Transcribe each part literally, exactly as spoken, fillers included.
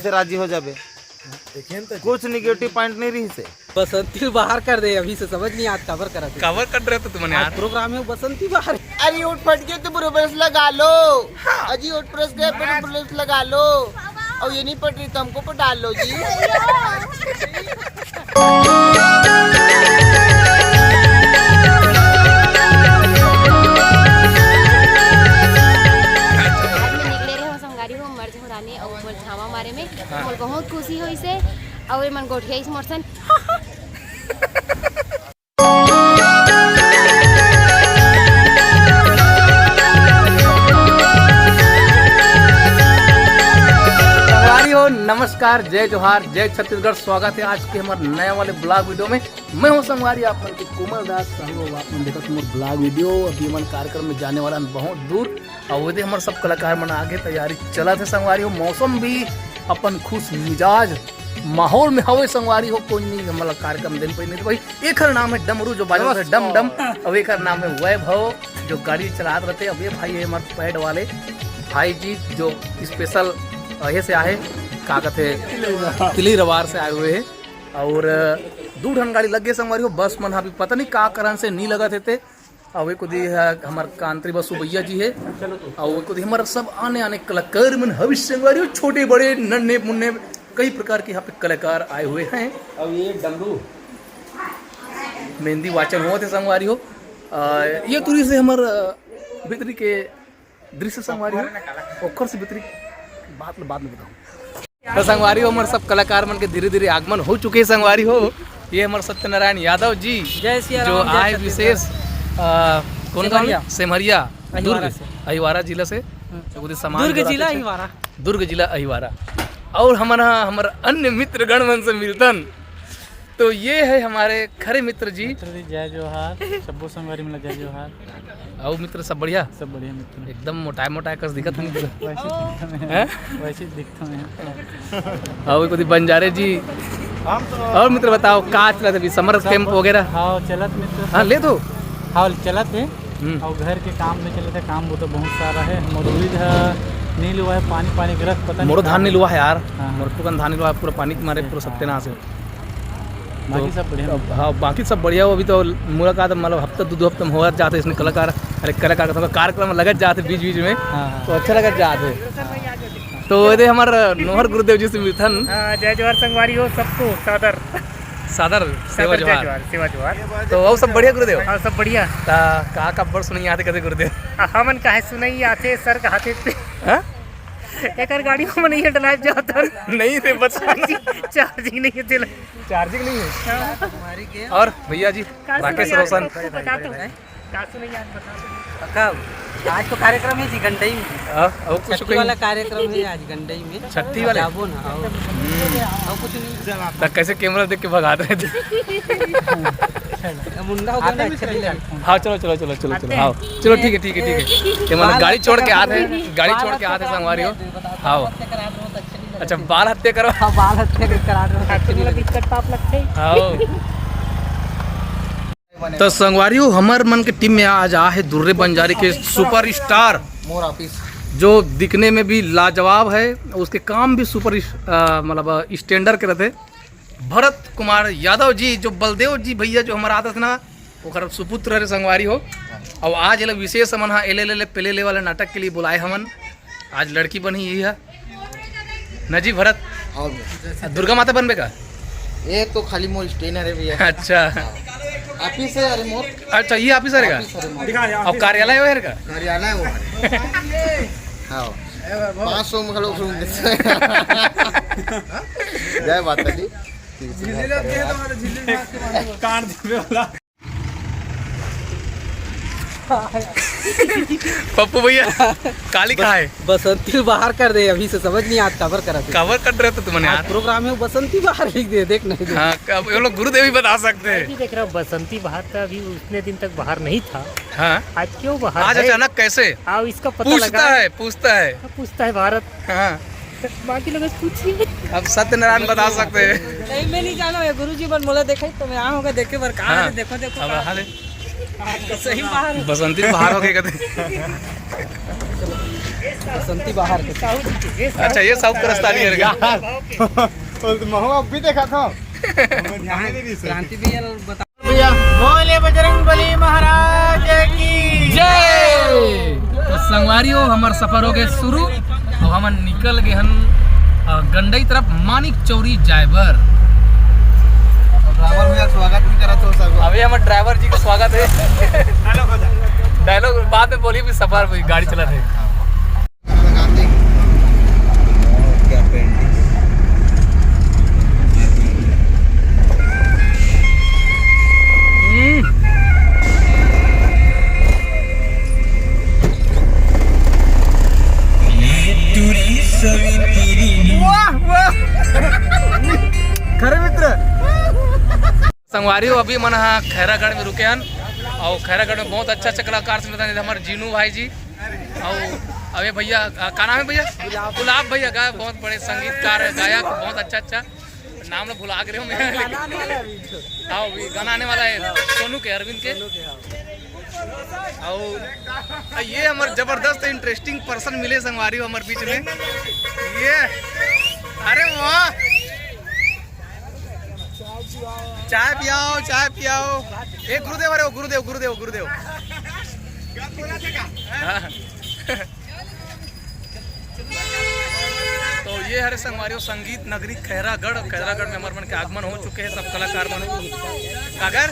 से राजी हो जाबे। देखिए न तो कुछ निगेटिव पॉइंट नहीं रही से। बसंती बाहर कर दे, अभी से समझ नहीं आज काबर करत हे। काबर कर रहे हो तुमन आज यार? प्रोग्राम है बसंती बाहर। अरे उठ फट गए तो ब्रूबल्स लगा लो। अजी उठ प्रेस गए, ब्रूबल्स लगा लो। और ये नहीं पट रही तो हमको पटा लो जी। आज मैं निकले रहे हो संगवारी हो, मर्ज हो रानी और ऊपर झामा मारे में। हाँ। मोर बहुत खुशी होइस हे। और ये मन गोठियाइस मोर सन। संगवारी हो, नमस्कार, जय जोहार, जय छत्तीसगढ़। स्वागत है आज के हमारे नए वाले ब्लॉग वीडियो में। मैं हूं संगवारी, आप मन के कोमल दास। संगो, आप मन देखत मोर ब्लॉग वीडियो। अभी हमन कार्यक्रम में जाने वाला हन बहुत दूर। अउ ओदे हमर सब कलाकार मन आगे तैयारी चलत हे संगवारी हो। मौसम भी अपन खुश मिजाज माहौल में हवे संगवारी हो। कोई नहीं हमला कार्यक्रम देन पाई नहीं तो भाई, एकर नाम है डमरू जो बाजत हे डम डम। अउ एकर नाम है वैभव जो गाड़ी चलात रहते। अब ये भाई है हमारे पैड वाले भाई जी जो स्पेशल अहे से आए, का कहते, तिली रवार से आए हुए हैं। और दू ठन गाड़ी लग गए संगवारी हो, बस मन अभी पता नहीं का कारण से नहीं लगत हे ते। अउ एक ओदी ह हमर कांति बसु भैया जी हे, अउ एक ओदी हमर सब आने आने कलाकार मन हवे संगवारी हो, छोटे बड़े नन्हे मुन्ने कई प्रकार के यहाँ पे कलाकार आए हुए हैं। अब ये डमरू मेहंदी वाचन होवत हे संगवारी हो। अ, ये तुरी से हमर, अ, भीतरी के दृश्य संगवारी हो, ओकर से भीतरी बात ल बाद में बताऊँ। तो संगवारी हो, हमर सब कलाकार मन के धीरे-धीरे आगमन हो चुके हे संगवारी हो। ये हमर सत्यनारायण यादव जी, जय सिया जो राम, जय आए छत्तीसगढ़। विशेष, अ, कौन गाँव में? सेमरिया। सेमरिया, अहिवारा दुर्ग, से। अहिवारा जिला से। हम्म। तो उधर सामान दुर्ग जो जिला रहते थे। अहिवारा। दुर्ग जिला अहिवारा। और हमर, हमर अन्य मित्रगण मन से मिलथन। तो ये है हमारे खरे मित्र जी। मित्र जी, जय जोहार, सब्बो संगवारी मन ला जय जोहार। अउ मित्र, सब बढ़िया? सब बढ़िया मित्र। एकदम मोटाए मोटाए कस दिखत हे मित्र। वैसे दिखत हे। हैं? वैसे दिखत हे। अउ कोई बंजारे जी। और मित्र बताओ, का चलत हे अभी, समर कैंप वगैरह? हाँ, चलत मित्र। हाँ, ले दो। हाँ, चलत हे। हम्म। अउ घर के काम में चलत हे, काम वो तो बहुत सारा हे। मोर उड़ीद ह नहीं लुआ हे, पानी, पानी गिरत, पता नहीं मोरो का धान नहीं होगे। लुआ हे यार। हाँ, हाँ। मोर पुकन धान नहीं लुआ हे, पूरा पानी के मारे पूरा हाँ। सत्यानाश हे। बाकी तो सब बढ़िया। अब, हाँ, बाकी सब बढ़िया हो। अभी तो मुलाकात मतलब हफ्ता, दो, दो हफ्ता में हो जाते इसने कलाकार, अरे कलाकार का कार्यक्रम लगत जाते बीच बीच में, हाँ, हाँ। तो अच्छा लगत जाते। तो ये दे हमार नोहर गुरुदेव जी से मिलथन। हाँ, जय जोहार संगवारी हो सबको, सादर। सादर, सेवा सादर, जय जोहार। जोहार, सेवा जोहार। तो अउ सब बढ़िया गुरुदेव? हाँ, सब बढ़िया। ता का का बर सुनई आथे कथे गुरुदेव? हमन काहे सुनई आथे, सर कहाथे। हाँ? एकर गाड़ी में नहीं डलाए जात हन। नहीं रे, बता। चार्जिंग, चार्जिंग नहीं है तेल। चार्जिंग नहीं है। हाँ। और भैया जी, का राकेश सुनई आथे रोशन। आपको बता दो। का सुनई आज बता दो। का, आज तो कार्यक्रम है जी गंडई में। हाँ, और कुछ छठी कहीं वाला कार्यक्रम है आज गंडई में। छठी वाले? जाबो ना, आओ। हम्म। और कुछ नहीं। तो कैसे कैमरा देख के भगात रहे थे? मुंडा हो गया ना, अच्छा नहीं लगे। हाँ, चलो, चलो, चलो, चलो, चलो, हाँ, चलो, ठीक है, ठीक है, ठीक है। ये मतलब गाड़ी छोड़ के आते हैं, गाड़ी छोड़ के आते हैं संगवारी हो। हाँ। अच्छा, बाल हत्या करो। हाँ, बाल हत्या कर करा दो। हाँ, तो मतलब दिक्कत पाप लगते हैं। हाँ। तो संगवारी हो, हमर मन के टीम में आज आ है दुर्रे बंजारी के सुपरस्टार, मोर ऑफिस। जो दिखने में भी लाजवाब है, उसके काम भी सुपर, अ, मतलब, अ, स्टैंडर्ड के रहते। भरत कुमार यादव जी, जो बलदेव जी भैया जो हमारा आदत ना, ओकर सुपुत्र हरे संगवारी हो। और आज एला विशेष हमन हा एले ले ले पेले ले वाले नाटक के लिए बुलाए हमन। आज लड़की बनी यही है ना जी भरत? हाँ भैया। दुर्गा माता बनबे का? ये तो खाली मोर स्टैंड हरे भैया। अच्छा। हाँ। ऑफिस है अरे मोर। अच्छा, ये ऑफिस हरे का? ऑफिस हरे मोर। और कार्यालय है का? कार्यालय वो हरे। हाँ। पाँच सौ में खड़ो करूँ। जय माता दी। कान देवे वाला। पप्पू भैया, काली कहाँ है? बसंती बाहर कर दे, अभी से समझ नहीं आज काबर करत हे। काबर कर रहे हो तुमने आज यार? प्रोग्राम है, बसंती बाहर लिख दे, देख नहीं दे। हाँ, अब ये लोग गुरुदेव ही बता सकते हैं। अभी देख रहा हूँ, बसंती बाहर था, अभी उतने दिन तक बाहर नहीं था। हाँ। आज क्यों बाहर आज है? अचानक कैसे? आओ, इसका पता पूछता लगा। है, पूछता है। हाँ, पूछता है भारत। हाँ। बाकी लोग पूछिए। अब सत्यनारायण बता सकते हैं। नहीं, मैं नहीं जाना, ये गुरुजी मन मोला देखे तो मैं आऊंगा देखे बर कहाँ हाँ। है, देखो, देखो अब कहाँ हाँ है। दे। सही बाहर। बसंती बाहर हो गए कदे। बसंती बाहर के। अच्छा, ये सब करस्तानी है क्या? यार, तो महू अब भी देखा था। हमें ध्यान ही नहीं सही। क्रांति भैया बता। भैया, बोले बजरंग बली महाराज की जय। तो संगवारी हो, हमार सफर हो गए शुरू। अब हमन निकल गए हन, अ, गंडई तरफ मानिक चौरी जाए बर। ड्राइवर भैया स्वागत भी करत हो सब। अभी हमर ड्राइवर जी के स्वागत है। डायलॉग बाद में बोली, भी सफर भी गाड़ी चला रहे। क्या पेंटिंग। वाह, वाह। खरे मित्र। संगवारी हो, अभी मन हा खैरागढ़ में रुके हन, और खैरागढ़ में बहुत अच्छा अच्छा कलाकार से मिलता है, हमारे जीनू भाई जी, और अबे भैया, आ, का नाम है भैया? गुलाब। गुलाब भैया का बहुत बड़े संगीतकार, गायक, बहुत अच्छा अच्छा। नाम ला भुला गे रहेंव मैं। गाना आने वाला है अभी। हाँ, अभी गाना आने वाला है सोनू के, अरविंद के। सोनू के, हाँ। और ये हमार जबरदस्त इंटरेस्टिंग पर्सन मिले संगवारी हो हमार बीच में। ये, अरे वाह, चाय पियाओ, चाय पियाओ। ए गुरुदेव, अरे गुरुदेव, गुरुदेव, गुरुदेव। हाँ। तो ये हरे संगवारी हो संगीत नगरी खैरागढ़। खैरागढ़ में हमारे मन के आगमन हो चुके हैं सब कलाकार मन। काकर?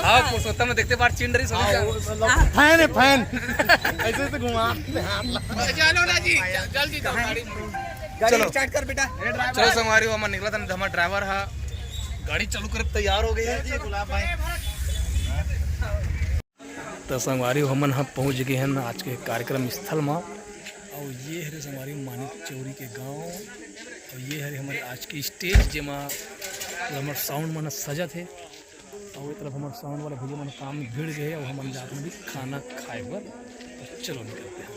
हाँ, पुरुषोत्तम ने देखते बार चिन रही सभी का। फैन है, फैन। ऐसे ऐसे घुमा। चलो ना जी, जल्दी जाओ गाड़ी। गाड़ी चलो। स्टार्ट कर बेटा। चलो संगवारी हो, हमन निकला था, हमारा ड्राइवर हा गाड़ी चालू करे तैयार हो गए है। गुलाब भाई। तो संगवारी हो, हमन ह पहुँच गए हन आज के कार्यक्रम स्थल म। और ये हरे संगवारी हो मानिक चौरी के गांव, और ये हरे हमारे आज के स्टेज, जेमा हमारे साउंड मन सजत हे। और ये तरफ हमारे साउंड वाले भैया मन काम भिड़ गए हे, और हमन जात हन अभी खाना खाए बर। तो चलो निकलते हैं।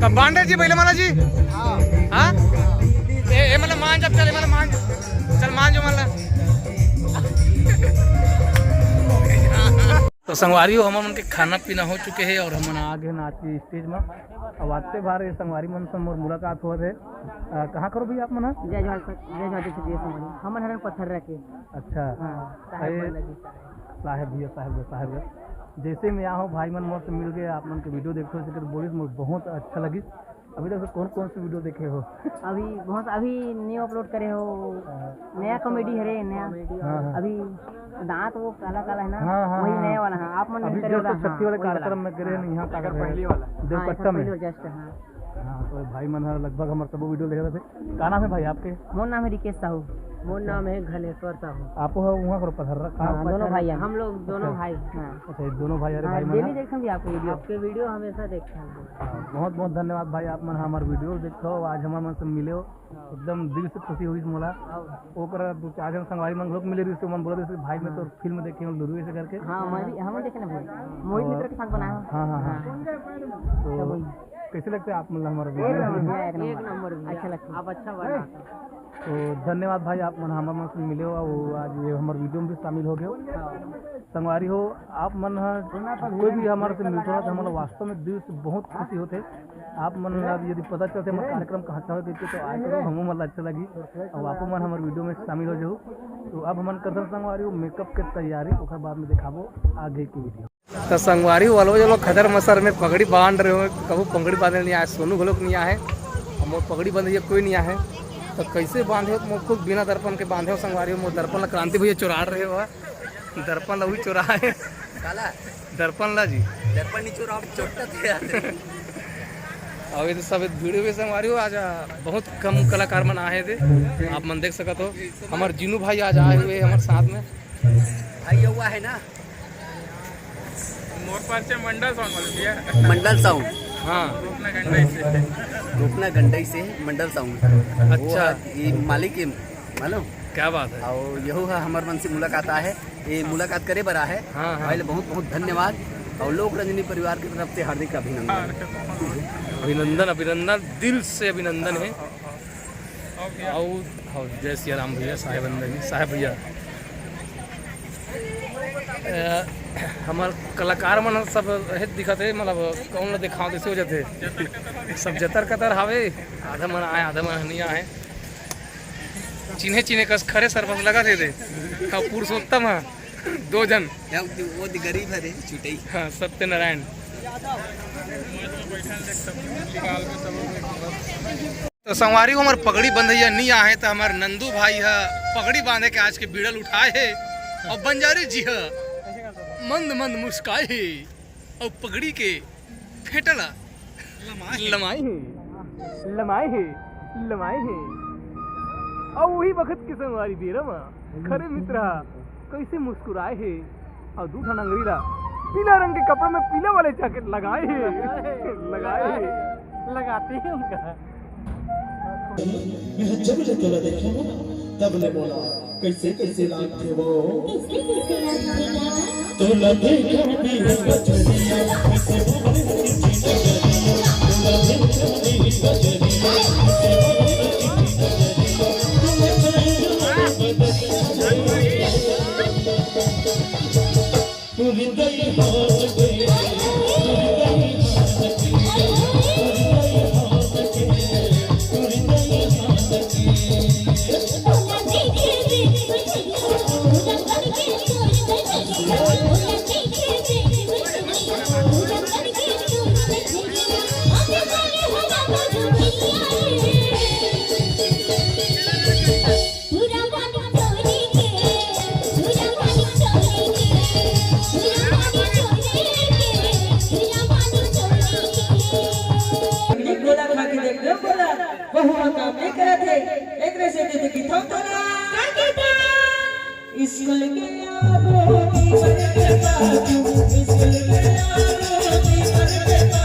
तब बांधे जी पहले माना जी। हाँ। ए, ए मतलब मान जब चले मतलब मान, चल मान जो मान ला। तो संगवारी हो, हमन के खाना पीना हो चुके हे और हमन आ गए ना आज के स्टेज में। अब आते बार ये संगवारी मन से मोर मुलाकात होत हे। अ, कहाँ करो भैया आप मन ह? जय जोहार सर, जय जोहार, जय जोहार संगवारी। हमन हरन पत्थर रखे। अच्छा। हाँ, साहेब अरे, बंदा जी साहेब। साहेब भैया, साहेब भैया, साहेब भैया। जैसे मैं आया हूँ, भाई मन मोर से मिल गए, आप मन के वीडियो देखो, से बोलिस मोर बहुत अच्छा लगिस। अभी तक से कौन कौन सी वीडियो देखे हो? अभी बहुत, अभी न्यू अपलोड करे हो, हाँ। नया कॉमेडी हरे, नया। हाँ, हाँ। अभी दांत वो काला काला है ना, हाँ, हाँ, वही हाँ। नया वाला, हाँ, आप मन अभी करे जो वाला, तो छत्ती हाँ, वाले वही वाला। कार्यक्रम में करे हैं, हाँ। यहाँ का एकर पहली वाला। हाँ, देवकट्टा एकर में। पहली वाला, just, हाँ। हाँ, तो भाई मन ह लगभग हमारे सब वीडियो देखे थे। का नाम है भाई आपके? मोर नाम है रिकेश साहू। मोर नाम है घनेश्वर साहू। आप हो वहाँ करो पथर्रा, कहाँ हाँ, पथर्रा? दोनों भाई हैं। हम लोग दोनों अच्छा। भाई, हाँ। अच्छा, ये दोनों भाई, अरे हाँ, भाई मन डेली ह। देखते हैं आपके वीडियो। आपके वीडियो हमेशा देखते हैं। हाँ, बहुत बहुत धन्यवाद भाई, आप मन हमारे वीडियो देखो, आज हमारे मन से मिले हो। एकदम दिल से खुशी होइस मोला। ओकरा दू चार झन संगवारी मन घलोक मिले रहिस, मन बोलत रहिस, "भाई, मैं तोर फिल्म देखे हूँ, लुरु," ऐसे करके। हाँ, मैं भी, हम देखे ना भाई, मोहित मित्र के साथ बनाया। हाँ, हाँ, हाँ। हाँ। तो तो वही। कैसे लगते हैं आप, मतलब, हमारा वीडियो? एक नंबर, एक नंबर। अच्छा लगता है। आप अच्छा बनाते हैं। तो धन्यवाद भाई, आप मन हमारे मन से मिले हो और आज ये हमारे वीडियो में भी शामिल हो गए हो। हाँ। संगवारी हो, आप मन ह कोई भी हमारे से मिलते हो तो हमारा वास्तव में दिल से बहुत खुशी होते। आप मन ला यदि पता चलते हमारा कार्यक्रम कहाँ का होते तो आए करो, हमू मन ला अच्छा लगी। और आप मन हमारे वीडियो में शामिल हो जाओ। तो अब हमन करथन संगवारी हो मेकअप के तैयारी, ओकर बाद में दिखाबो आगे की वीडियो। तो संगवारी हो, अलवा जलो खदर मसर में पगड़ी बांध रहे हो, कबू पगड़ी बांधे नहीं आए, सोनू घलोक नहीं आए, और मोर पगड़ी बांधे कोई नहीं आए। तो कैसे बांधे हो? तो मोर खुद बिना दर्पण के बांधे हो संगवारी हो, मोर दर्पण ला क्रांति भैया चुराड़ रहे हो। दर्पण ला उही चोरा हे। काला? दर्पण ला जी। दर्पण नहीं चोरा, हम चोट्टा थे यार। अउ ये तो सब भीड़ हुए संगवारी हो, आज, आ, बहुत कम कलाकार मन आए थे, आप मन देख सकत हो। हमर जीनू भाई आज आए हुए हमर साथ में। भाई ये हुआ है ना? मोर परिचय मंडल साउंड वाले भैया। मंडल साउंड। हाँ। रूपना गंडई से। रूपना गंडई से मंडल साउंड। अच्छा। वो ये मालिक के मालूम? क्या बात है। अउ यहू ह हमर मन से मुलाकात आहे। ये मुलाकात करे बर आहे। हाँ, हाँ। भाई ले बहुत बहुत धन्यवाद। अउ लोक रंजनी परिवार की तरफ से हार्दिक अभिनंदन। अभिनंदन, अभिनंदन, दिल से अभिनंदन है। अउ, हाँ, जय सिया राम भैया, साहेब अंदर जी, साहेब भैया। अ, हमर कलाकार मन सब हे दिखत हे, मतलब कौन ला देखाव, जैसे हो जाते। सब जतर कतर हावे, आधा मन आए, आधा मन नहीं आए। चिन्हे चिन्हे कस खरे सरपंच लगा थे दे। हाँ, पुरुषोत्तम है, दो जन। या वो, वो गरीब है रे, चुटई। हाँ, सत्यनारायण। तो संगवारी हो, हमर पगड़ी बंधइया नी आहे, तो हमर नंदू भाई ह पगड़ी बांधे के आज के बीड़ल उठाए हे, अउ बंजारी जी ह मंद मंद मुस्काए हे, अउ पगड़ी के फेंटा ला लमाए हे। लमाए हे, लमाए हे, लमाए हे। अउ उही बखत के संगवारी बेरा म खरे मित्र ह कइसे मुस्कुराए हे, अउ दू ठन अंगरी ला पीला रंग के कपड़ा में पीला वाले जैकेट लगाए हे। लगाए हे। लगाते ही उनका। मैं जब ले तोला देखा ना, तब ले बोला, कैसे कैसे लागथे वो। कैसे कैसे लागथे वो। तोला देखा भी बचनिया, कैसे बोले चिट्ठी नजरिया। तोला देखा भी बचनिया, कैसे बोले चिट्ठी नजरिया। गोला खा के देख लो, गोला। बहुआ काम नहीं करत हे, एकरे से दीदी की थम तोला। स्कूल के यादों की बरकत, स्कूल के यादों की बरकत।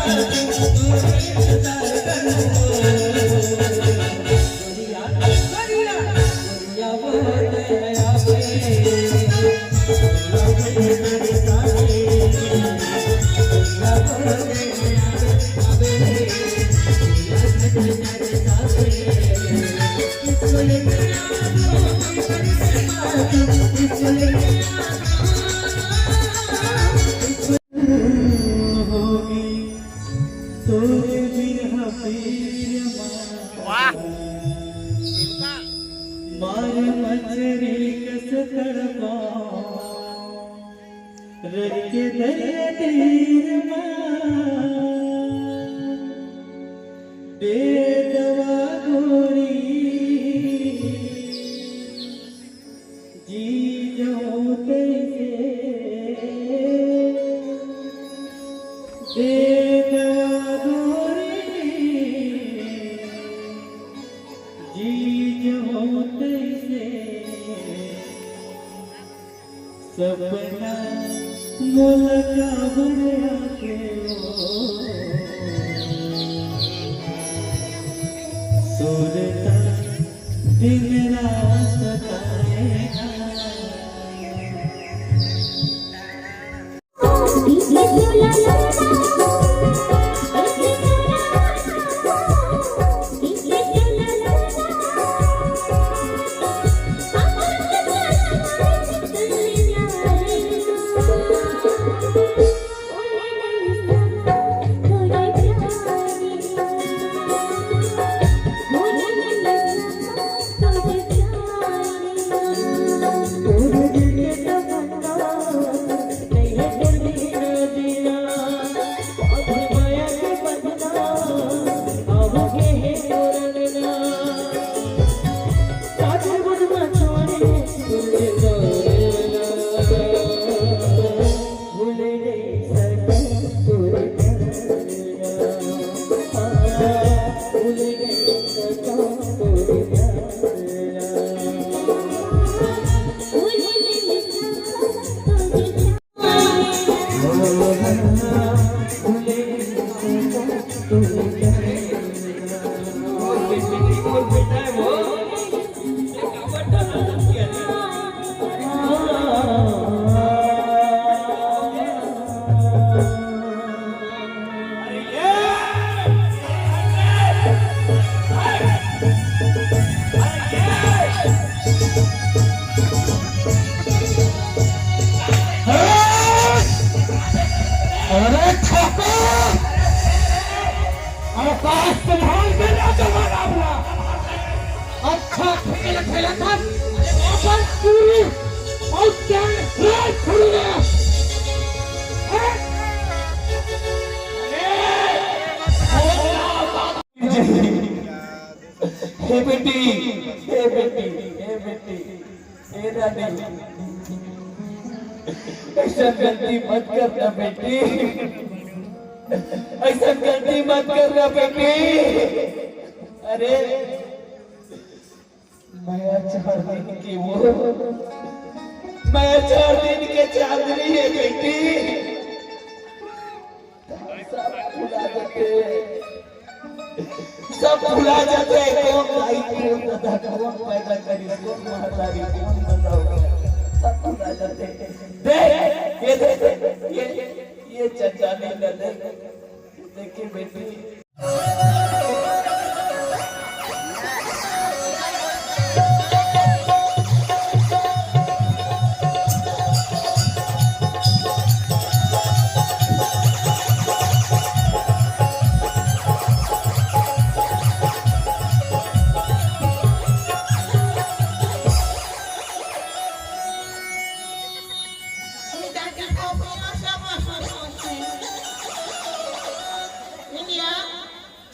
वाह। मार मछरी कस तड़पा, रख के दरिया तीर मा, दे दवा गोरी, जी जाऊं कैसे, दे दवा गोरी, जी जाऊं कैसे। सपना मोला काबर आथे ओ, सुरता दिन रात सताए। संभाल के ना जमाना अपना। अच्छा खेल खेला था, अपन पूरी और क्या राज खुल गया। हे बेटी, हे बेटी, हे बेटी, हे रानी, ऐसा गलती मत करना बेटी, ऐसा गलती मत करना बेटी। अरे, मैं चार दिन की वो, मैं चार दिन के चांदनी है बेटी। सब भुला जाते, सब भुला जाते। कौन भाई, कौन दादा, कौन पैदा करी, कौन महतारी, कौन बताओ, सब भुला जाते। देख, ये देख, ये, ये चचा नहीं, देख, देखिए बेटी।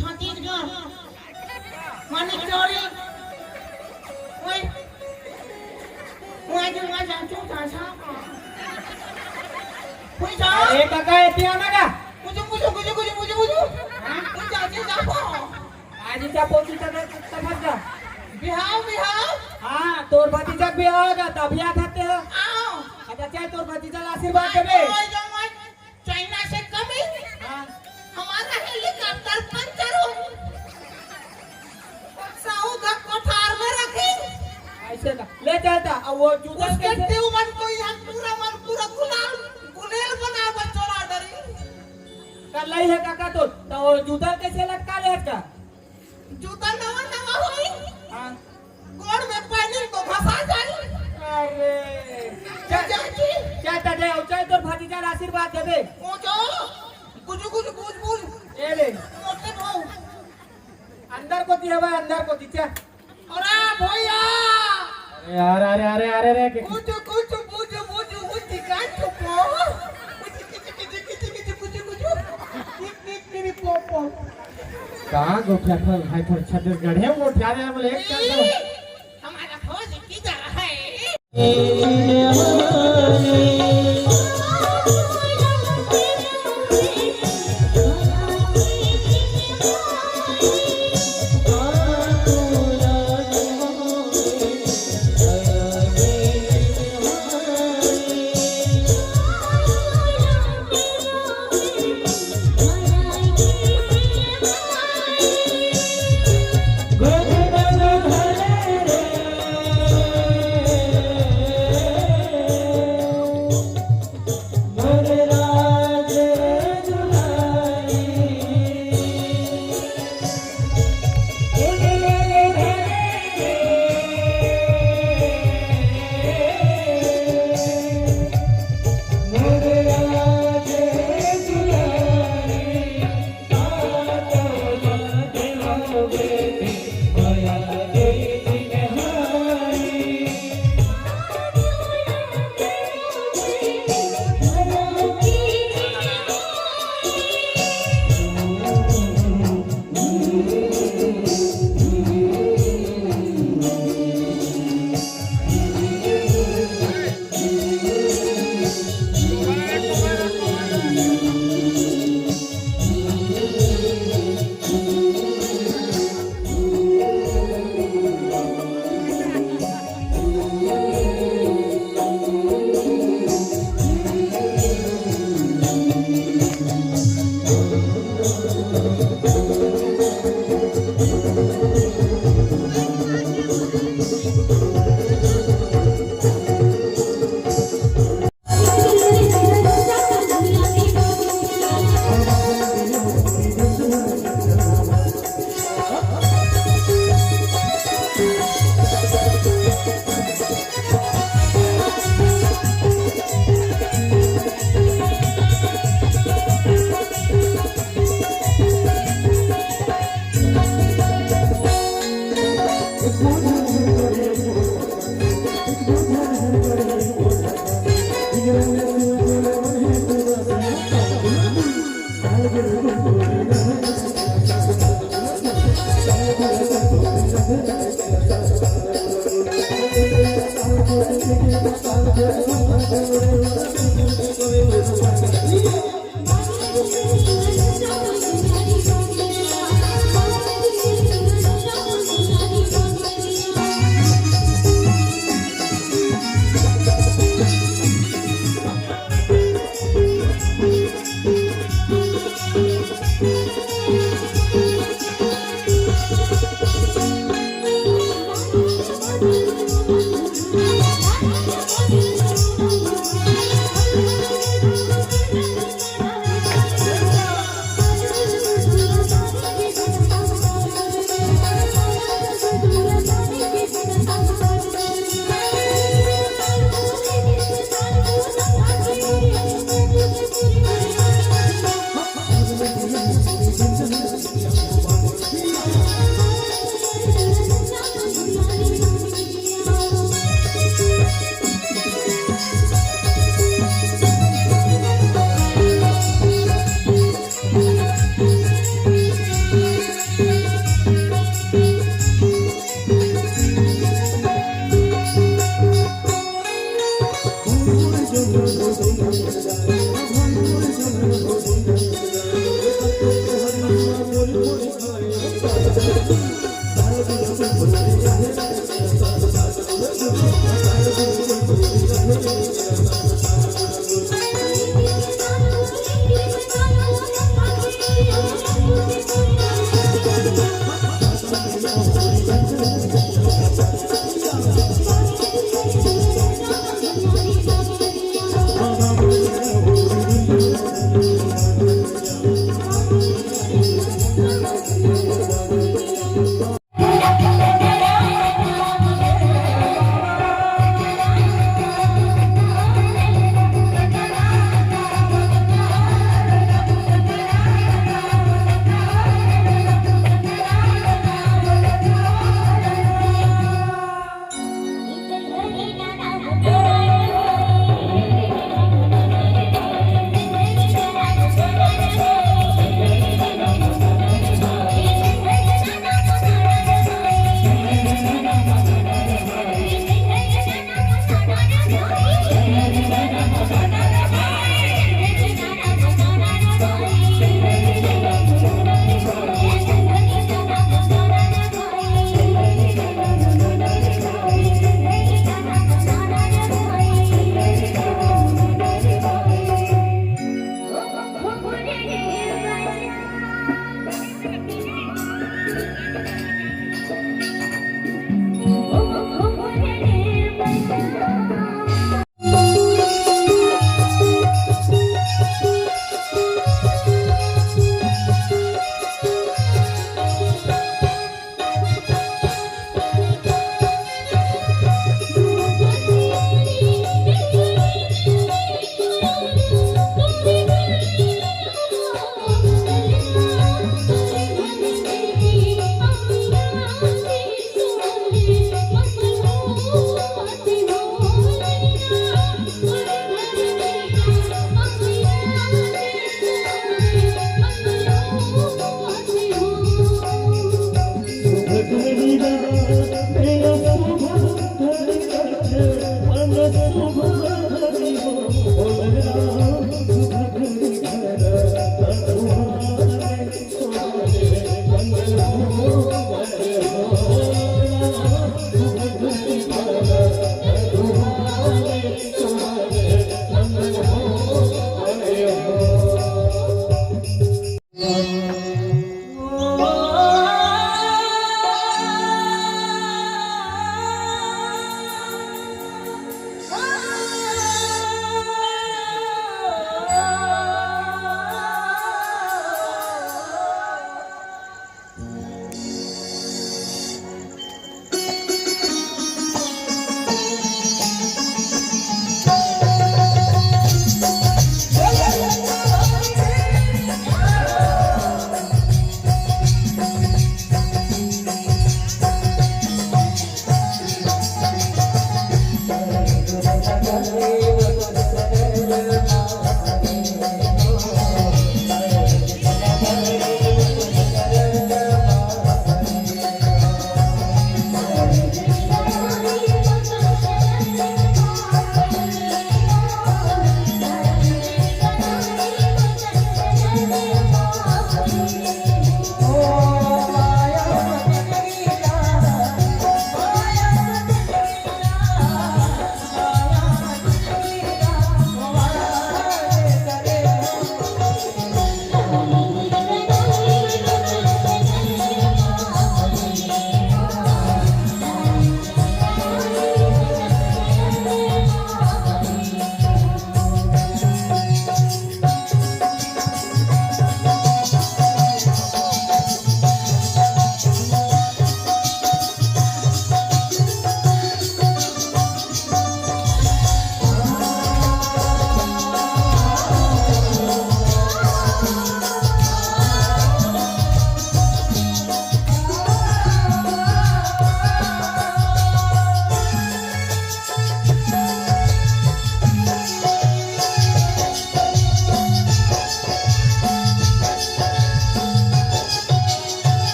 छत्तीसगढ़। मानिक चौरी। ओए। ओए, जो मैं जानती हूँ, कहाँ से आपको? कोई जा? अरे काका, ये पिया ना का? कुछ, कुछ, कुछ, कुछ, कुछ, कुछ। हाँ? कुछ जा, जा, जा, जा। आज क्या पहुंची तब, तब जा। बिहाव, बिहाव। हाँ, तोर भतीजा के बिहाव होगा, तब याद आते हो। आओ। अच्छा, चाहे तोर भतीजा ला आशीर्वाद देबे। ओए, जो मैं चाइना से कमी। हाँ। हमारा हेलीकॉप्टर पंचर हो। साहू का कोठार में रखी। ऐसे ना। ले चलता। अब वो जूता उसके कैसे? देवमन को यहाँ पूरा मन पूरा गुलाल, गुलेल बना बचोरा डरी। कर लाई है काका तो, तो वो जूता कैसे लटका ले का? जूता नवा नवा होई। हाँ। गोड़ में पानी तो घसा जाई। अरे। जा, जा, जा। जा, जा, जा, जा, तोर भतीजा ला आशीर्वाद देबे। ओ जो, गुजु, गुजु, गुज, गुज। ए ले। मोटे भाऊ। अंदर कोती हवय, अंदर कोती, जा। अरे भैया। अरे यार, अरे, अरे, अरे, अरे, के- कुछ, कुछ, बुझ, बुझ, बुझ, का चुपो। कुछ, कुछ, कुछ, कुछ, कुछ, कुछ, कुछ, कुछ। टिक, टिक, टिक, पो, पो। कहाँ गोठिया था भाई, थोड़ा छत्तीसगढ़ है, वो उठा रहे हैं, बोले, एक कर दो। हमारा भोज किधर है?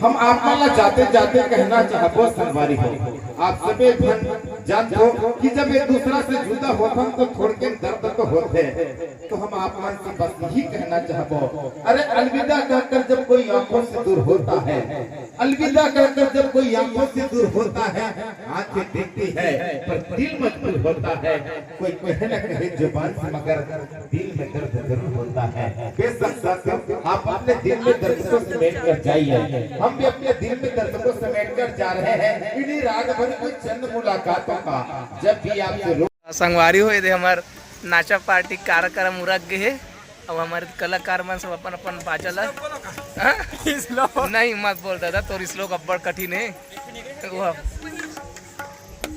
हम आप मन ला जाते जाते कहना चाहबो संगवारी हो, आप सबे झन जानथो कि जब एक दूसरा से जुदा होथन तो थोड़के दर्द तो होथे। तो हम आप मन से बस यही कहना चाहबो, अरे अलविदा कहकर जब कोई आंखों से दूर होता है, अलविदा कहकर जब कोई आंखों से दूर होता है, आंखें देखती है पर दिल मजबूर होता है। कोई कहे न कहे जुबान से मगर दिल में दर्द जरूर होता है। बेशक साथियों, आप अपने दिल में दर्द को समेट कर जाइए, हम भी अपने दिल में दर्द को समेट कर जा रहे हैं इन्हीं रात भर की चंद मुलाकातों का। जब भी आपसे रो- संगवारी हो, ये दे हमार नाचा पार्टी कार्यक्रम उरक गए है। अब हमारे कलाकार मन सब अपन अपन बाजा ला, हाँ? नहीं, मत बोल दादा, तोर श्लोक अब्बड़ कठिन है। वो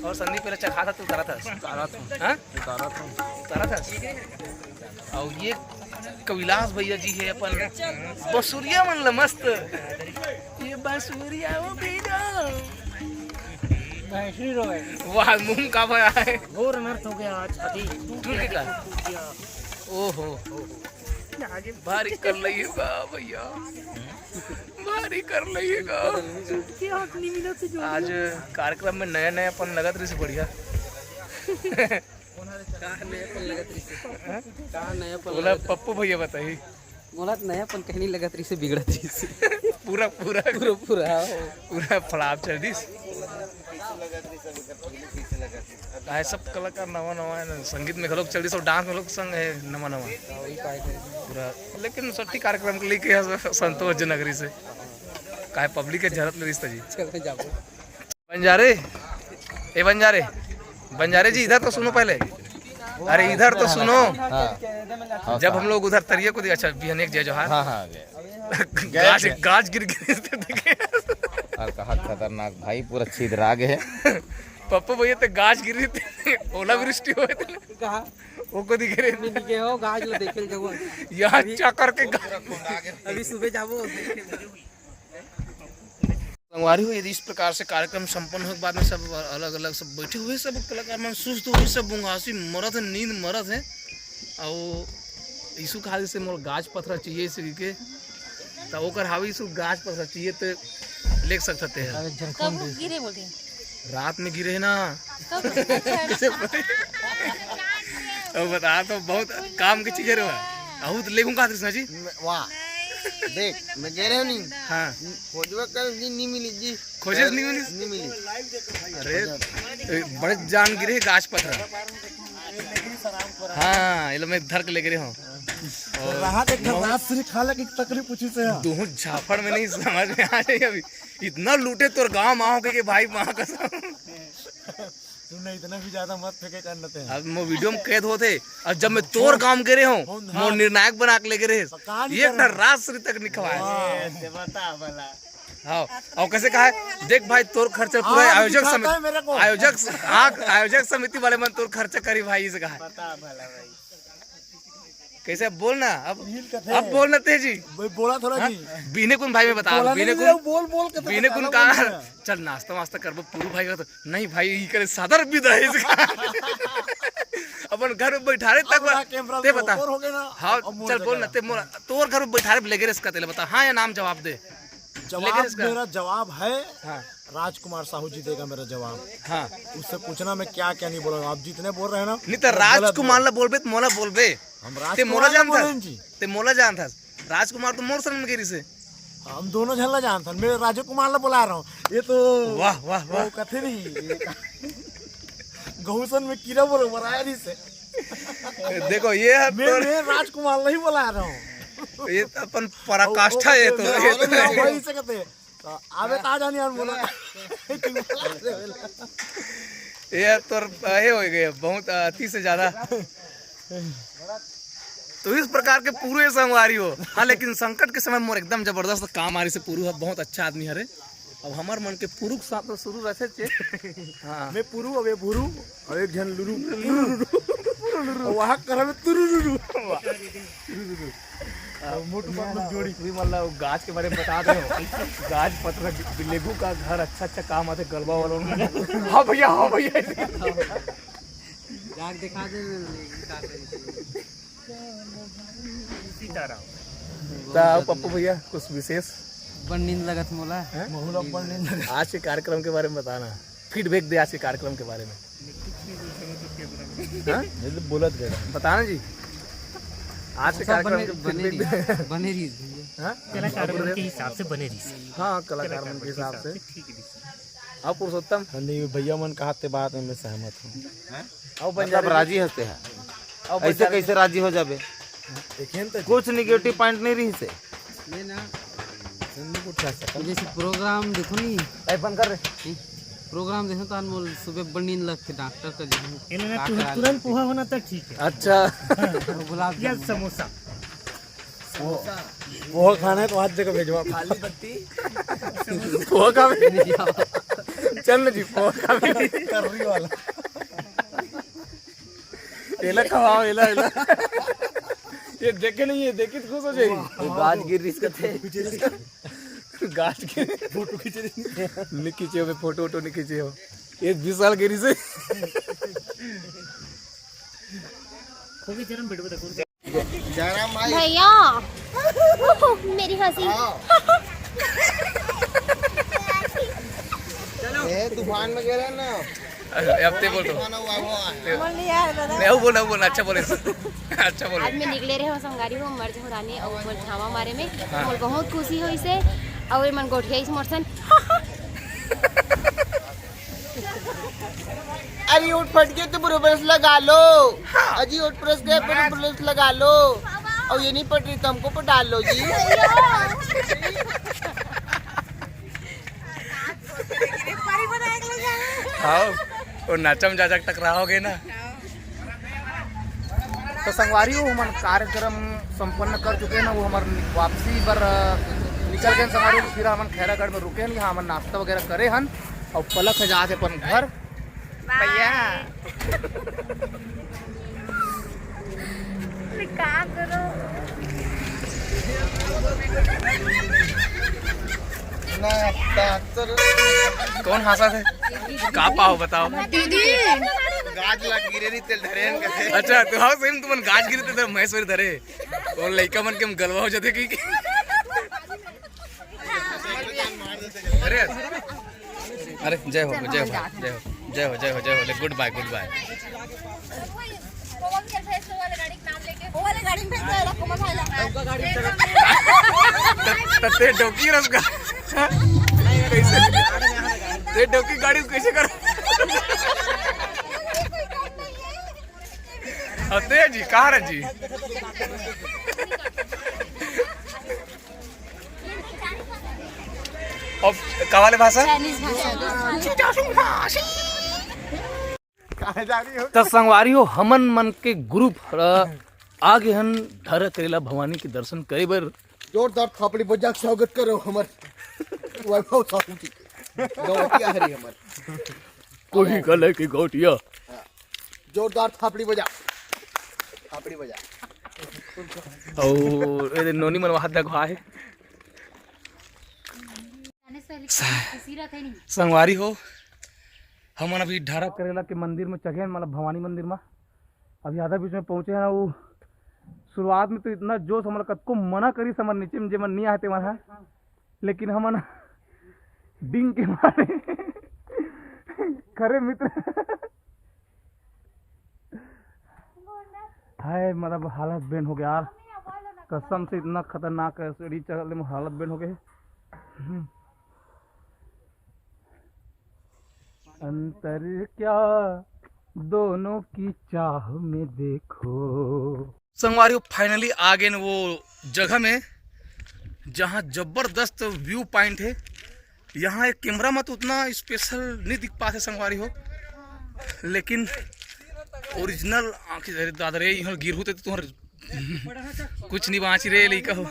और संदीप पहले चखा था, तू उतारा था? उतारा था। हाँ? उतारा था। उतारा था। और ये कैलाश भैया जी है अपन बसुरिया मन ला मस्त। ये बसुरिया वो भैया। भैंसुरी रोए। वाह, मुंह का भरा है। घोर अनर्थ हो गया आज, अभी। टूट गया। ओहो। भारी कर लइएगा भैया, भारी कर लइएगा। आज कार्यक्रम में नया नया अपन लगत रही से बढ़िया। का नयापन लगत रहिसे? हाँ? का नयापन बोला लगत पप्पू भैया बताई। मोला तो नयापन कहीं नहीं लगत रहिसे, बिगड़त रहिसे। पूरा, पूरा। पूरा, पूरा, हाँ। पूरा फड़ाप चल दिस। आए सब कलाकार नवा नवा है ना, संगीत में घलोक चल दिस और डांस में लोग संग है नवा नवा। पूरा, लेकिन सट्टी कार्यक्रम के लिए किया संतोष जनगरी से। काहे पब्लिक के जरूरत नहीं रिश्ता जी। चल जाबो। बंजारे, ए बंजारे, बंजारे जी, इधर तो सुनो पहले। अरे, इधर तो सुनो। हाँ। जब हम लोग उधर तरिया को दिया, अच्छा, बिहनिया के जय जोहार। हाँ, हाँ, गए। गाज, गए। गाज गिर गिर देखे। और कहा खतरनाक भाई, पूरा छिदरा गए। पप्पू भैया तो गाज गिर थे, ओलावृष्टि हुए थे। कहाँ? वो को दिखे रे। नहीं दिखे हो, गाज लो देखे जाओ। यहाँ अभी चक्कर के गा- अभी सुबह जाबो। संगवारी हो, यदि इस प्रकार से कार्यक्रम संपन्न होने के बाद में सब अलग-अलग सब बैठे हुए, सब कलाकार मन सुस्त हुए, सब बुंगासी मरत है, नींद मरत है। और यीशु कहा जैसे मोर गाज पथरा चाहिए इसी के, तो ओकर हावी यीशु गाज पथरा चाहिए तो ले सकते हैं। कब गिरे बोलते हैं? रात में गिरे ना। कब? अच्छा। अब बता तो बहुत काम की चीजें रहे। अहू तो लेगू का कृष्णा जी? वाह। देख, मैं कह रहे हो नहीं। हाँ। खोजवा कर जी, नहीं मिली जी। खोजे से नहीं मिली? नहीं मिली। अरे, ए, बड़े जान गिरे गाछ पथरा। हाँ, ये लो मैं धर के लेके रहे हूँ। रहा देख, रात श्री खाला की तकलीफ पूछी से है। दोनों झापड़ में नहीं समझ में आ रही अभी। इतना लूटे तोर गांव में आओ के भाई, माँ कसम। तूने इतना भी ज्यादा मत फेंके करना ते। अब मैं वीडियो में कैद होते, और जब मैं तोर गांव में गिरे हूँ, हाँ। मोर निर्णायक बना के लेके रहे। तो कहाँ नहीं ये कर रहा? रात श्री तक निकवाए। वाह। ये बता भला। हाँ, और कैसे कहा है, "देख भाई, तोर खर्चा पूरा हाँ, आयोजक दिखाता समिति, है मेरे को। आयोजक, हाँ, आयोजक समिति वाले मन तोर खर्चा करी भाई," इसे कहा है। बता भला भाई। कैसे बोलना अब, रील कथे। अब बोलना तेजी। भाई, बोला थोड़ा हाँ? जी। बीने कुन भाई में बता, बोला बीने नहीं, कुन, बोल, बोल के तो बीने बता कुन रहा का, हूँ मैं। चल नाश्ता वास्ता करबो, पूरू भाई का तो, नहीं भाई, ये करे सदर भी दहेज का। अपन घर में बैठा रहे तक अब बा-, ना, कैमरा ते तो बता। ऊपर हो गया ना, हाँ, अब मोर चल बोल ना, जगह। ते मोर, तोर घर में बैठा रहे, लेके रे इसका तेले बता, हाँ या नाम जवाब दे। जवाब लेकिन इसका मेरा जवाब है, हाँ। राजकुमार साहू जी देगा मेरा जवाब। हाँ। उससे पूछना मैं क्या क्या नहीं बोला। आप जितने बोल रहे हैं ना, नहीं तो वो गलत राजकुमार बोल ला बोलबे तो मोला बोलबे। हम ते राजकुमार मोला ला जानता बोले हैं जी। ते मोला जानता। राजकुमार तो मोर सन में गिरी से। हम दोनों झन ला जानता। मैं राजकुमार ला बुला रहा हूँ। ये तो वाह, वाह, वाह। वो कथे नहीं। गहुसन में कीड़ा बोलो, बराया नहीं से। देखो, ये है मैं, तोर मैं राजकुमार ला ही बुला रहा हूँ। ये तो अपन पराकाष्ठा है तो, ये तो वही से कहते हैं। तो आवे तो आ जानी यार बोला। ये तोर ये हो गए बहुत अति से ज्यादा। तो इस प्रकार के पूरे संगवारी हो। हाँ, लेकिन संकट के समय मोर एकदम जबरदस्त काम आरी से पूरू है, बहुत अच्छा आदमी हरे। अब हमर मन के पुरुख साथ तो शुरू रहते चे। हाँ। मैं पुरू, अब ये भुरू, और एक झन लुरू। लुरू। और वहाँ करब तुरुरुरु। अब मोटू पतलू जोड़ी। भी मतलब गाछ के बारे में बता दे हो। गाछ पत्र बिलेगू का घर अच्छा अच्छा काम आते गलबा वालों में। हाँ भैया, हाँ भैया। जाके दिखा दे ना, नहीं, दिखा दे। सीताराम। तो पप्पू भैया कुछ विशेष? पर नींद लगत मोला। हैं? महू ला पर नींद लगत। आज के कार्यक्रम के बारे में बताना, फीडबैक दे आज के कार्यक्रम के बारे में। हाँ? ये तो बोलत गए। बताना जी, आज के सब कार्यक्रम बने, के बने फीडबैक रही, दे। बने रही भैया। हाँ? कलाकार मन के हिसाब से बने रही। हाँ, कलाकार मन के हिसाब से। ठीक है। अब पुरुषोत्तम? हाँ, नहीं, भैया मन कहा ते बात में मैं सहमत हूँ। हैं? अब मतलब राजी हते हैं। अब ऐसे कैसे राजी हो जाबे? कुछ निगेटिव पॉइंट नहीं रही से। जैसे प्रोग्राम देखो नी। ए, बंद कर रे। प्रोग्राम देखो तो अनमोल सुबह बड़ नींद लगथे डॉक्टर का जो। इन्हें तुरंत पोहा होना तो ठीक है। अच्छा। गुलाब या जामुन। समोसा। वो, वो खाना है तो हाथ देकर भेजवा। खाली बत्ती। पोहा का भी। चल ना जी, पोहा का भी। कर्री वाला। एला खवाओ, एला, एला। ये देखे नहीं है, देखी तो खुश हो जाएगी। वो गाज गिर रही इसका थे। गाज गिर। फोटो खींच रही। नहीं खींचे हो, फोटो वोटो नहीं खींचे हो। ये बीस साल गिरी से। जयराम भाई। भैया, मेरी हंसी। हाँ। ए, तूफान में गिरे ना। अरे, अब ते बोल दो। तूफान हुआ, हुआ। बोल नहीं यार, दादा। नहीं, वो बोल, वो बोल, अच्छा बोले। अच्छा बोले। आज मैं निकले रहे हो संगारी हो, मर्ज हो रानी और बोल धावा मारे में। हाँ। और बहुत खुशी हो इसे। और ये मन गोठिया इस मोरसन। अरे उठ फट के तो ब्रो ब्रश लगा लो। अजी उठ ब्रश के फिर ब्रश लगा लो। और ये नहीं पट रही तो हमको पटा लो जी। हाँ, वो नाचम जाजक टकराओगे ना। तो संगवारी हो, हमन कार्यक्रम संपन्न कर चुके हैं ना, वो हमर वापसी बर, अ, निकल गए संगवारी हो। फिर हमन खैरागढ़ में रुके हन, यहाँ हमन नाश्ता वगैरह करे हन और पलक है जहाँ से अपन घर। भैया। मैं का करूं? कौन हंसा थे? का पाओ बताओ। दीदी। गाज लाग गिरे नहीं तेल धरे हैं कहते। अच्छा, तो हाँ, सेम तुमन गाज गिरे थे, तो महेश्वरी धरे। और लइका मन के हम गलवा हो जाते कि अरे, अरे, जय हो, जय हो, जय हो, जय हो, जय हो, जय हो, ले, गुड बाय, गुड बाय। त-, त-, ते डोकी रस का। कैसे? ते डोकी गाड़ी कैसे कर? हाँ, ते जी, कहाँ रह जी? अब का वाले भाषा? चाइनीज भाषा। त संगवारी हो, हमन मन के ग्रुप ह आगे हन ढारा करेला भवानी के दर्शन करे बर। जोरदार थापड़ी बजा के स्वागत करो हमर वैभव साहू जी के। गौटिया हरी हमर। कोही कले की गौटिया। जोरदार थापड़ी बजा, थापड़ी बजा। और ए दे नोनी मन वहां तक है। संगवारी हो, हमन अभी ढारा करेला के मंदिर में चघे हन, मतलब भवानी मंदिर में। अभी आधा बीच में पहुंचे हैं ना, वो शुरुआत में तो इतना जोश, हमन कतको मना करी, हमर नीचे में जेमन नहीं आए तेमन है, लेकिन हमन डिंग के मारे खरे मित्र। हाय, मतलब हालत बेन हो गया यार, कसम से इतना खतरनाक है सीढ़ी चढ़ले में हालत बेन हो गए। हम्म। अंतर क्या दोनों की चाह में देखो। संगवारी हो, finally आ गए न वो जगह में जहाँ जबरदस्त व्यू पॉइंट है। यहाँ एक कैमरा में तो उतना स्पेशल नहीं दिख पाते संगवारी हो, लेकिन ओरिजिनल आंखें धरे दादा रे, यहाँ गिर होते तो तुम्हारे कुछ नहीं बाँची रे लइका हो।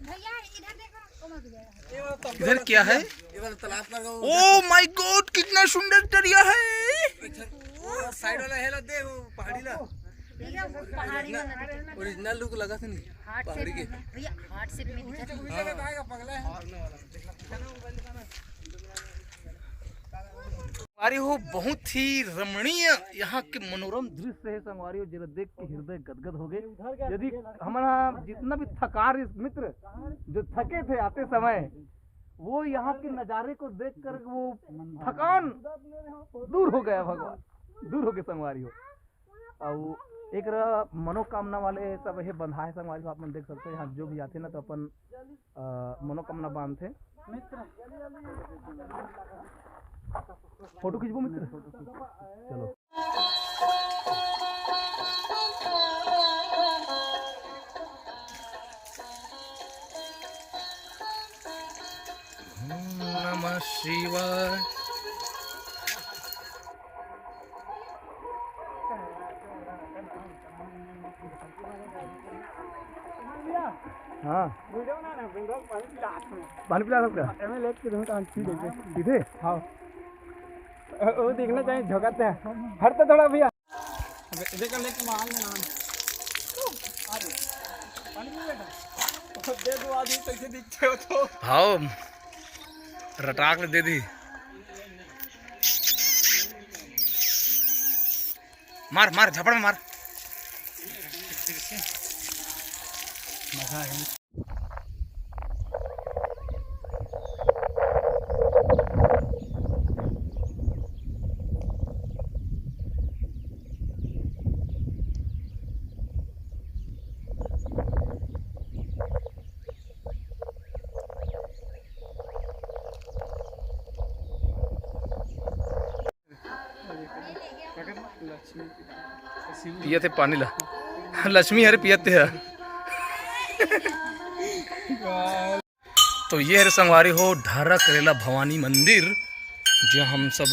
भैया, इधर देखो। इधर क्या है? ओ माय गॉड, कितना सुंदर दरिया है। साइड वाला हेला दे, वो पहाड़ी ला। भैया, वो पहाड़ी वाला। ओरिजिनल लुक लगा था नहीं? हार्ट पहाड़ी शेप के। में। भैया, हार्ट शेप में दिखा था। हाँ। अरे हो, बहुत ही रमणीय यहाँ के मनोरम दृश्य हे संगवारी हो, जेला देख के हृदय गदगद हो गए। यदि हमन ह जितना भी थकार मित्र जो थके थे आते समय, वो यहाँ के नजारे को देख कर वो थकान दूर हो गया भगवान, दूर हो गए संगवारी हो। अउ एक र-, मनोकामना वाले सब हे बंधा हे संगवारी हो, आप मन देख सकते हो यहाँ जो भी आते ना तो अपन अ, मनोकामना बांधथे। फोटो खींचबो मित्र। चलो। नमः शिवाय। हाँ। पानी पिला सकता है? सीधे? हाँ। वो देखना चाहिए, झोंकते हैं। हट तो थोड़ा भैया। देखा लेके मार लेना। दे दो आदमी कैसे दिखते हो तो। हाव, रटाक ले दे दी। मार, मार, झापड़ में मार। पियत हे पानी ला। लक्ष्मी हरे पियत हे। तो ये हरे संगवारी हो ढर्रा करेला भवानी मंदिर, जो हम सब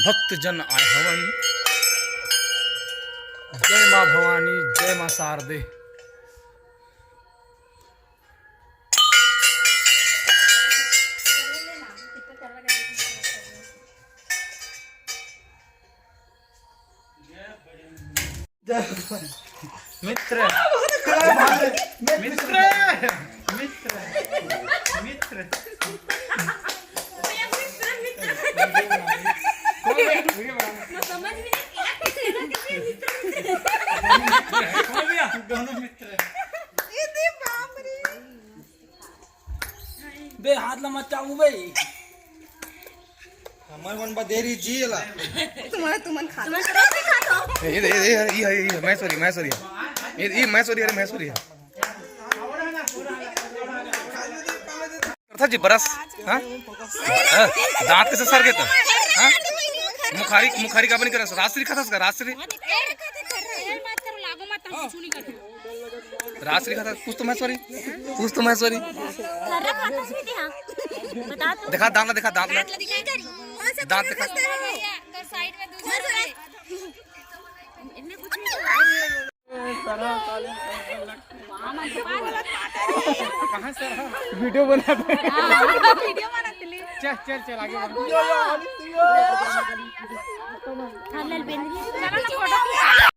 भक्तजन आए हवन। जय माँ भवानी, जय माँ शारदे। मित्र, मित्र, मित्र, मित्र। समझ भी नहीं किया। दोनों मित्र। बे हाथ ला मत चाबू बे। हमर मन बदेरी जी ला। तुम्हारा तुमन खा लो। ये दे, ये दे, ये, ये, ये, मैं सॉरी, मैं सॉरी। ये, ये मैं सॉरी, अरे मैं सॉरी। करथा जी बरस, हाँ? हाँ, दांत कैसे सर गए तो? हाँ? मुखारी, मुखारी का बनी करस, राजश्री खाथस का, राजश्री? राजश्री खाथस, पूछ तो मैं सॉरी, पूछ तो मैं सॉरी। बता तो। दिखा दांत ला, दिखा दांत ला। दांत दिखा। वीडियो बनाते हैं। चल, चल, चल, आगे बढ़।